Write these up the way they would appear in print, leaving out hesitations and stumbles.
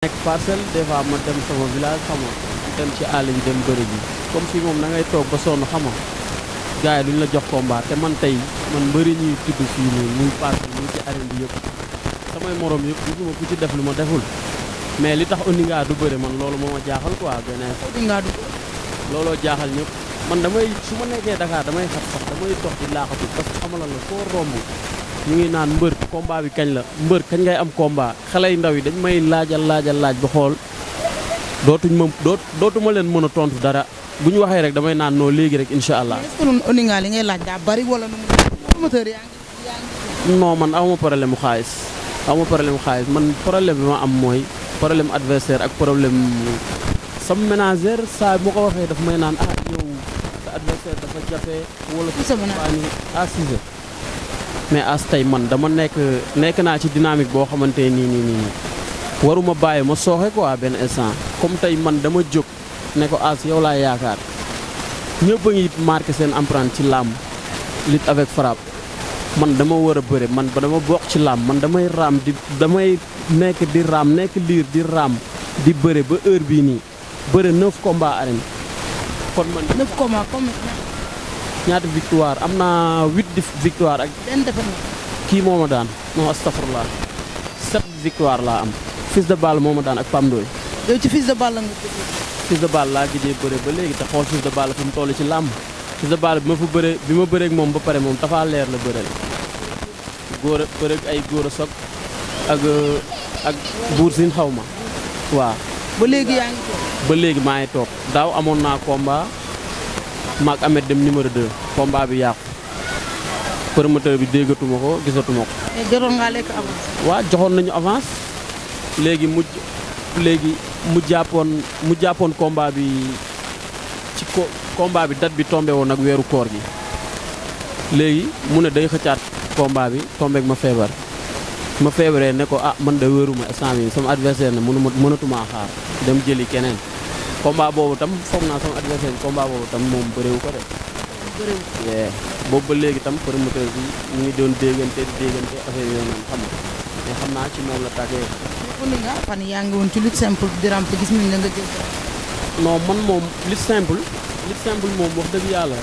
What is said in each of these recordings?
nekk parcelle des fois ma dem sama village xam nga dem ci àll bi dem bëri ji comme fii moom da ngay toog ba sonn xam nga gars yi duñ la jox combat te man tey man mbëri ñuy tudd fii nii muy parcelle muy ci arène bi yëpp samay morom yëpp gisuma ku ci def lu ma deful mais li tax onndiga du bëre man loolu moo ma jaaxal quoi beneen onndiga du looloo jaaxal ñëpp man damay su ma nekkee Dakar damay xat sax damay dox di laaxatu parce que xamala la foo romb ñu ngi naan mbër combat bi kañ la mbër kañ ngay am combat xale yu ndaw yi dañ may laaj ba xool dootuma leen mën a tontu dara bu ñu waxee rek damay naan noo léegi rek incha allah. est-ce que onndiga li ngay laaj daa bari wala nu mu promoteur yaa ngi non man awma problème mu xaalis man problème bi ma am mooy problème adversaire ak problème sama ménagère saa bu ko waxee daf may naan yow sa adversaire dafa jafe wala à 6 heures mais as tey man dama nekk naa ci dynamique boo xamante nii waruma bàyyi ma sooxe quoi benn instant comme tey man dama jóg ne ko as yow laa yaakaar ñëpp a ngi marqué seen empreinte ci làmb lutte avec frappe man dama war a bëre man dama bokk ci làmb man damay nekk di raam nekk liir di raam di bëre ba heure bii nii bëre 9 combats arène kon man 9 combats comme ñaata victoire am naa 8 victoire ak benn défaite kii moo ma daan non astafurlah 7 victoire laa am Fils de Balla moo ma daan ak Pam Ndoye yow ci Fils de Balla nga Fils de Balla laa gëjee bëre ba léegi te xool Fils de Balla fi mu toll ci làmb Fils de Balla bi ma bëree ak moom ba pare moom Tapha Leer la bëreel bëre ak ay góor a soog ak buur sin xaw ma waaw ba léegi yaa ngi toog ba léegi maa ngi toog daaw amoon naa combat maak Amet dem numéro 2 combat bi yàqu promoteur bi déggatuma ko gisatuma ko. mais jotoon ngaa lekk avance. waaw joxoon nañu avance léegi mu jàppoon combat bi ci combat bi date bi tombé woon ak weeru koor gi léegi mu ne day xëccaat combat bi tombeek ma feebaree ne ko man de wéeruma instant bi sama adversaire ne mënatumaa xaar dem jëli keneen. combat boobu tam foog naa sama adversaire bi combat boobu tam moom bëréewu ko de. boobu ba léegi tam promoteur bi ñu ngi doon déggante affaire yooyu noonu xam nga mais xam naa ci moom la tàggee. onndiga fan yaa ngi woon ci lutte simple di rampe gis nañ la nga jël. non man moom lutte simple moom wax dëgg yàlla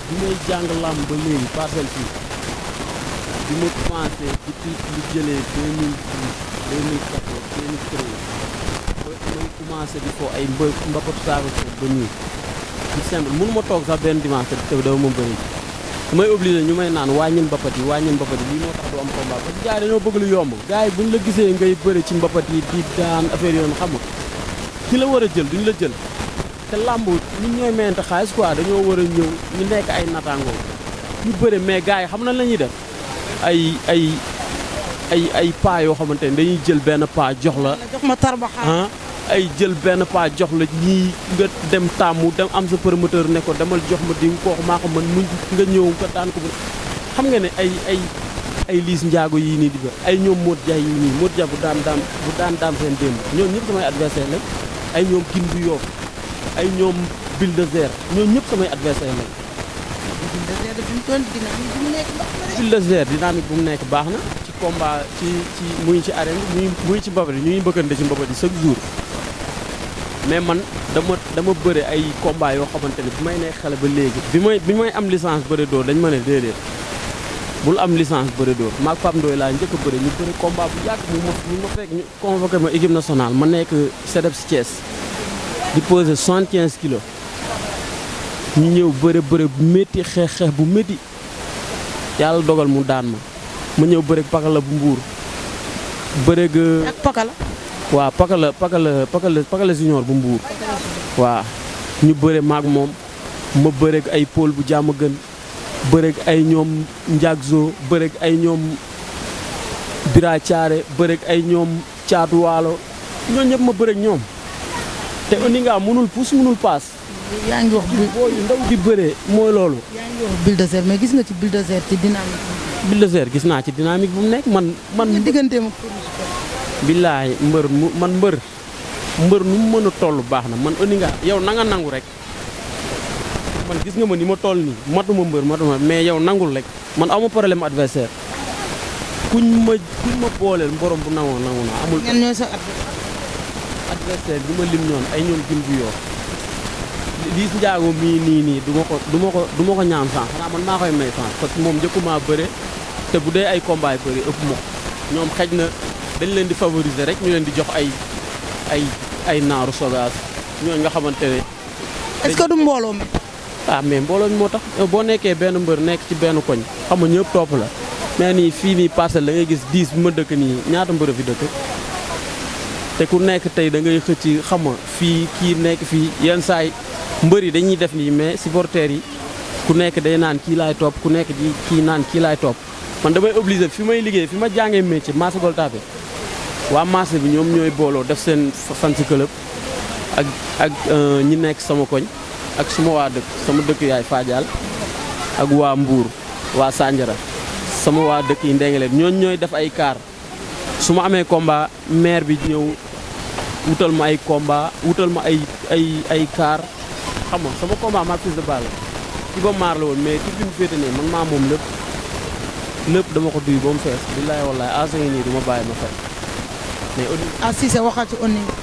bi may jàng làmb ba léegi parcelle fii bi ma commencé depuis lu jëlee 2012 2014 2013 may commencé di foo ay mbapatu saako ba nii lu simple mënu ma toog sax benn dimanche te dafa ma bëri damay obligé ñu may naan wàññil mbapat yi lii moo tax du am combat parce que gars yi dañoo bëgg lu yomb gars yi buñ la gisee ngay bëri ci mbapat yi di daan affaire yoon xam nga ki la war a jël duñ la jël te làmb ñun ñooy mayante xaalis quoi dañoo war a ñëw ñu nekk ay nattaangoo ñu bëri mais gars yi xam na la ñuy def ay paa yoo xamante ne dañuy jël benn paa jox la jox ma tarba xaar ay jël benn paa jox la ñii nga dem tàmmu dem am sa promoteur ne ko demal jox ma diw kooku maa ko mën mu nga ñëw nga daan ko xam nga ne ay liis njaago yii nii di ba ay ñoom Modou Dia yii nii Modou Dia bu daan seen démb ñoom ñëpp samay adversaire lañ ay ñoom kin bu yoof ay ñoom bulldozer ñoom ñëpp samay adversaire lañ bulldozer dynamique bu mu nekk baax na ci combat ci muy ci arène muy ci mbapat yi ñu ngi bëkkante ci mbapat yi chaque jour mais man dama bëre ay combat yoo xamante ne bi may nekk xale ba léegi bi may am licence bëre dóor dañ ma ne déedéet bul am licence bëre dóor maag Pape Ndoye laa njëkk a bëre ñu bëre combat bu yàgg ñu ma fekk ñu convoqué ma équipe nationale ma nekk CEDEPS Thiès di peser 75 kilos ñu ñëw bëre bu métti xeex bu métti yàlla dogal mu daan ma ñëw bëre pakala bu mbuur bëre ak pakala waaw pakala junior bu mbuur waaw ñu bëre maag moom ma bëre ay pôle bu jàmm gën bëre ay ñoom njagzo bëre ay ñoom bira caare bëre ay ñoom caatu waalo ñooñu ñëpp ma bëre ñoom te onndiga mënul puus mënul paas yaa ngi wax boo yu ndaw di bëree mooy loolu yaa ngi wax bulldozer mais gis nga ci bulldozer ci dynamique bulldozer gis naa ci dynamique bu mu nekk man nga digganteem ak billaay mbër nu mu mën a toll baax na man onndiga yow na nga nangu rek man gis nga ma ni ma toll nii matuma mais yow nangul rek man awma problème adversaire kuñ ma booleel borom bu nangu naa amul. ñan ñooy sa adversaire. adversaire bi ma lim ñoon ay ñoom gin bu yoo Liss Ndiago mii nii du ma ko ñaan sens xanaa man maa koy may sens parce que moom njëkkumaa bëre te bu dee ay combat yu bëri ëpp ma ñoom xëj na dañ leen di favoriser rek ñu leen di jox ay naaru sogaas ñooñu nga xamante ne. est-ce que du mbooloo mi. mais mbooloo mi moo tax boo nekkee benn mbër nekk ci benn koñ xam nga ñëpp topp la mais nii fii nii parcelle da ngay gis 10 bi ma dëkk nii ñaata mbër fi dëkk te ku nekk tey da ngay xëcc xam nga fii kii nekk fii yenn saay mbër yi dañuy def nii mais supporters yi ku nekk day naan kii laay topp ku nekk di kii naan kii laay topp man damay obligé fi may liggéey fi ma jàngee métier marché Gueule-Tapée waa marché bi ñoom ñooy booloo def seen fan si club ak ñi nekk sama koñ ak suma waa dëkk sama dëkk yaay Fadial ak waa Mbour waa Sandiara sama waa dëkk yi Ndengeleer ñooñu ñooy def ay car su ma amee combat maire bi ñëw wutal ma ay combat wutal ma ay car xam nga sama combat ma Fils de Balla ci ba maar la woon mais ci fi mu féete ne man maa moom lépp dama ko duy ba mu fees billaay wallaay asa ngi nii du ma bàyyi ma fay mais ah Cissé waxal ci onndiga.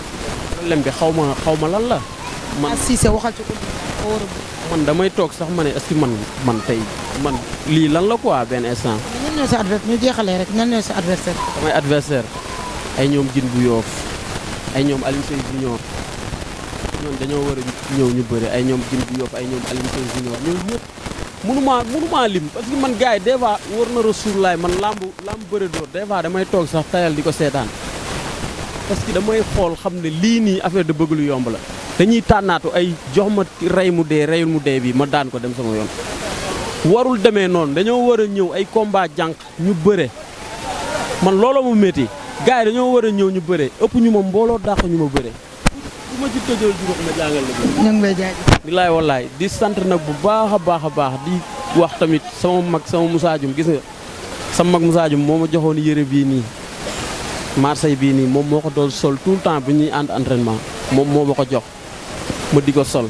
problème bi xaw ma lan la. man ah Cissé waxal ci onndiga. man damay toog sax ma ne est-ce que man tey man lii lan la quoi benn instant. ñan ñooy sa adversaire ñu jeexalee rek ñan ñooy sa adversaire. samay adversaire ay ñoom Gine bu Yoof ay ñoom Alioune Seye Junior ñoom dañoo war a ñëw ñu bëri ay ñoom Gine bu Yoof ay ñoom Alioune Seye Junior ñoom ñëpp mënumaa lim parce que man gars yi des fois war na Rasulullaay man lamb bëri door des fois damay toog sax tayal di ko seetaan parce que damay xool xam ne lii nii affaire de bëgg lu yomb la dañuy tànnaatu ay jox ma rey mu dee reyul mu dee bi ma daan ko dem sama yoon warul demee noonu dañoo war a ñëw ay combat jànq ñu bëre man looloo ma métti gars yi dañoo war a ñëw ñu bëre ëpp ñu ma mbooloo dàq ñu ma bëre bu ma ci tëjal juróom ma jàngal la ñu ngi lay jaajëf. bilaay wallaay di sant nag bu baax a baax di wax tamit sama mag sama Moussa Dioum gis nga sama mag Moussa Dioum moo ma joxoon yére bii nii Marseille bii nii moom moo ko doon sol tout le temps bi ñuy ànd entraînement moom moo ma ko jox ma di ko sol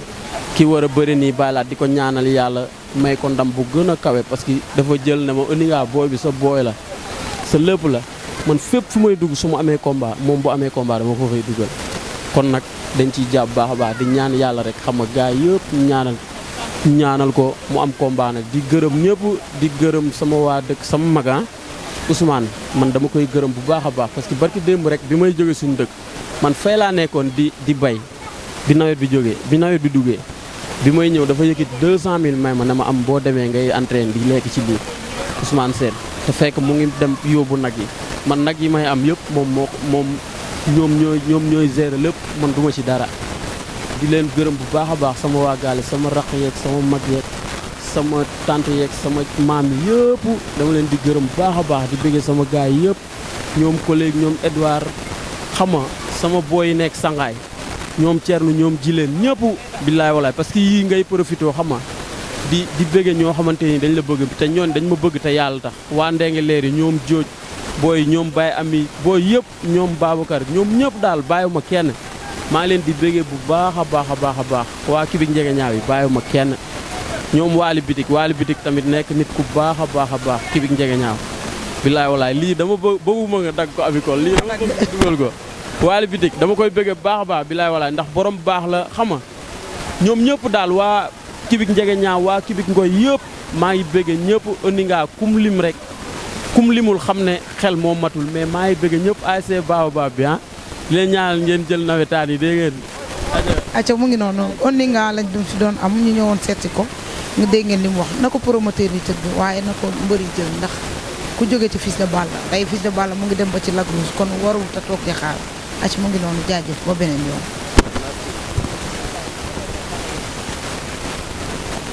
ki war a bëri nii bàyyilaat di ko ñaanal yàlla may ko ndam bu gën a kawe parce que dafa jël ne ma onndiga booy bi sa booy la sa lépp la man fépp fu may dugg su ma amee combat moom bu amee combat dama ko fay dugal kon nag dañ ciy jàpp baax a baax di ñaan yàlla rek xam nga gars yëpp ñaanal ko mu am combat nag di gërëm ñëpp di gërëm sama waa dëkk sama magan Ousmane man dama koy gërëm bu baax a baax parce que barki démb rek bi may jóge suñu dëkk man fay laa nekkoon di bay bi nawet bi duggee bi may ñëw dafa yëkkati 200000 may ma ne ma am boo demee ngay entraîné di lekk ci biir Ousmane Sène te fekk mu ngi dem yóbbu nag yi man nag yi may am yëpp moom ñoom ñooy gérer lépp man duma ci dara di leen gërëm bu baax a baax sama waa gaale sama raq yeeg sama mag yeeg sama tante yeeg sama maam yi yëpp dama leen di gërëm bu baax a baax di bëggee sama gaay yi yëpp ñoom collègue ñoom Edouard xama sama booy yi nekk sangaay ñoom Thierno ñoom jileen ñëpp billaay walaay parce que yii ngay profité xama di bëggee ñoo xamante ni dañ la bëgg te ñoon dañ ma bëgg te yàlla tax waa Ndengeleer yi ñoom jooj booy ñoom Baye Ami booy yëpp ñoom Babacar ñoom ñëpp daal bàyyiwuma kenn maa leen di bëggee bu baax a baax waa Kibik Njegeñaaw yi bàyyiwuma kenn ñoom Waali Bitik tamit nekk nit ku baax a baax Kibik Njegeñaaw billaay walaay lii dama bëgguma nga dagg ko abikol lii dama bëgg dugal ko Waali Bitik dama koy bëggee bu baax a baax billaay walaay ndax borom baax la xama ñoom ñëpp daal waa Kibik Njegeñaaw waa Kibik Ngoy yëpp maa ngi bëggee ñëpp onndiga kum lim rek kum limul xam ne xel moo matul mais maa ngi bëggee ñëpp ASC Baobab bi di leen ñaanal ngeen jël nawetaan yi dégg ngeen. acca mu ngi noonu onndiga lañ fi doon am ñu ñëwoon seeti ko nga dégg ngeen li mu wax na ko promoteur yi tëgg waaye na ko mbëri jël ndax ku jóge ci Fils de Balla tey Fils de Balla mu ngi dem ba ci Lac Rose kon warul te toog di xaar acca mu ngi noonu jaajëf ba beneen yoon.